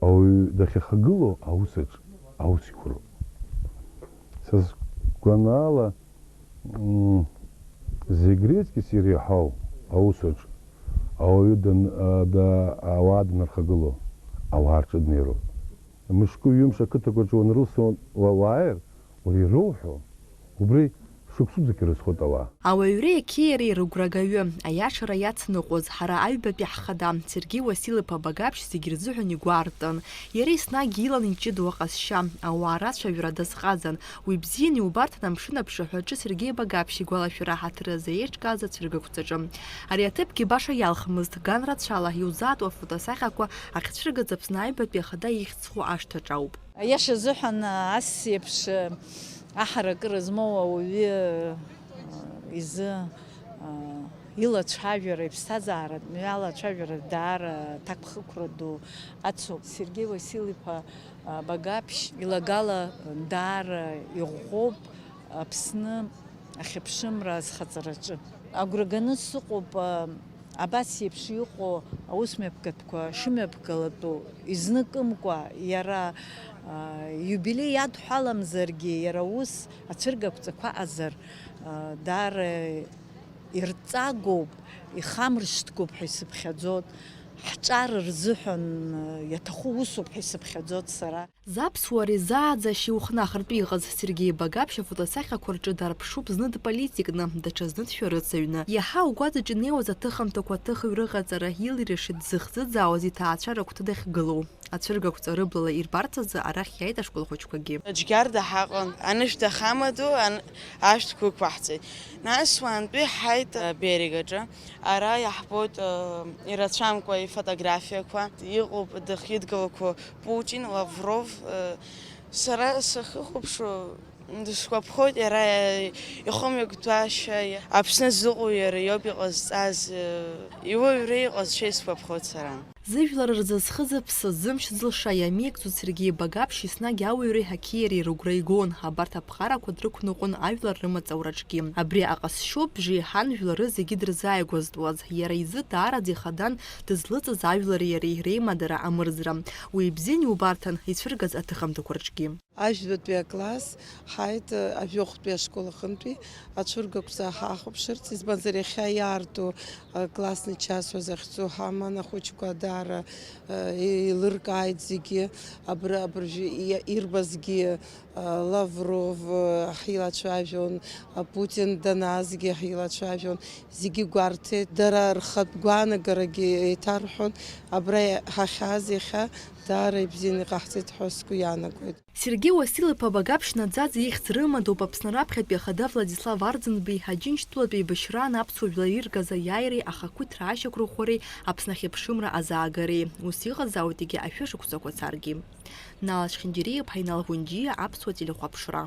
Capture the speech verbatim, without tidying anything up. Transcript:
Ауаҩы дахьахагылоу аус аҿы аус иуроуп. Са сгәанала, м, зегь реиҵкьыс иреиҳау аус аҿы ауаҩы дан-, а, да-, ауаа данырхагылоу, ауаа рҿы днеироуп. Мышкы-ҩымш ақыҭақәа рҿы уанрылсуан уа-, уааир, уара ироуҳәо, убри шықәсықәзак ирызхоит ауаа. Ауаҩреи ақьиареи рыгәрагаҩы, аиашара иацныҟәоз, ҳара аҩбатәи ҳхада, Сергеи Уасил-иԥа Багаԥшь зегь рзыҳәан игәы аартын. Иара еснагь илан иҷыдоу аҟазшьа, ауаа рацәажәара дазҟазан. Уи бзианы иубарҭан амшын аԥшаҳәаҿы Сергеи Багаԥшь игәалашәара ҳаҭыр азы еиҿкааз ацәыргақәҵаҿы. Ари аҭыԥгьы баша иалхмызт, ган рацәала иузаатуа афотосахьақәа ахьцәыргаз Аԥсны аҩбатәи ахада ихьӡ зху ашҭаҿ ауп. Аиаша азыҳәан, ас еиԥш аҳаракыра змоу ауаҩы изы илацәажәара, иԥсҭазааратә мҩа алацәажәара даара аҭакԥхықәра ду ацуп. Сергеи Уасил-иԥа Багаԥшь илагала даара иӷәӷәоуп Аԥсны ахьыԥшымра азхаҵараҿы. Агәра ганы сыҟоуп, а, абас еиԥш иҟоу аусмҩаԥгатәқәа шымҩаԥгалатәу изныкымкәа, иара, а, иубилеи иадҳәаламзаргьы, иара ус ацәыргақәҵақәа аҟазар, а, даара ирҵагоуп, ихамыршҭгоуп ҳәа исыԥхьаӡоит, ҳҿар рзыҳәан, а, иаҭаху усуп ҳәа исыԥхьаӡоит сара. Заԥсуаа реизааӡашьа иухнахыртә иҟаз Сергеи Багаԥшь афотосахьақәа рҿы дарԥшуп, зны дполитикны, даҽазны дшәарыцаҩны. Иаҳа угәаҵаҿ инеиуаз аҭыхымҭақәа аҭыхҩы рыҟаҵара илирашеит дзыхӡыӡаауаз иҭаацәа рыгәҭа дахьгылоу. Ацәыргақәҵа рыблала ирбарц азы арахь иааит ашколхәыҷқәагьы. Аџьгьар даҳаҟан, анышә дахамадоу ан-, ашәҭқәа ықәаҳҵеит. Нас уаантәи ҳаит, а, Берег аҿы. Ара иаҳбоит, а, ирацәамкәа ифотографиақәа. Иҟоуп дахьидгылақәо Путин, Лавров, э, сара сахьыхәаԥшуа, дысгәаԥхоит иара ихымҩаԥгашьа, Аԥсны зыҟоу иара иоуп иҟазҵаз, э, иуаҩра иҟазшьа исгәаԥхоит сара. Зыжәлар рзы зхы зыԥсы, зымч зылша иамеигӡоз Сергеи Багаԥшь еснагь ауаҩреи ақьиареи рыгәра игон, абарҭ аԥҟарақәа дрықәныҟәон ажәлар рымаҵ аураҿгьы. Абри аҟазшьоуп бжеиҳан жәлары зегьы дырзааигәазтәуаз, иара изы даараӡа ихадан дызлыҵыз ажәлари иареи реимадара амырзра. Уи ибзиан иубарҭан ицәыргаз аҭыхымҭақәа рҿгьы. Ажәбатәи акласс ҳаит, ажәохәтәи ашкол аҟынтәи ацәыргақәҵа ҳахәаԥшырц, избанзар, иахьа иаарту, а, классный час ҳәа захьӡу ҳаман, ахәыҷқәа даара, а, еилыркааит зегьы, абра, абыржәы иа-, ирбазгьы, а, Лавров, а, ҳилацәажәон, а, Путин данаазгьы ҳилацәажәон, зегьы гәарҭеит, дара рхатә гәаанагарагьы еиҭарҳәон, абра ҳахьааз иахьа даара ибзианы иҟаҳҵеит ҳәа сгәы иаанагоит. Сергеи Уасил-иԥа Багаԥшь наӡаӡа ихьӡ рымадоуп Аԥсны раԥхьатәи ахада Владислав Арӡынбеи Аџьынџьтәылатәи еибашьраан аԥсуа жәлар иргаз аиааиреи ахақәиҭра ашьақәрӷәӷәареи Аԥсны ахьыԥшымра азаагареи. Ус иҟазаауеит егьа ашәышықәсақәа царгьы. Нала Чхинџьариа-иԥҳа Инал Гәынџьиа, Аԥсуа телехәаԥшра.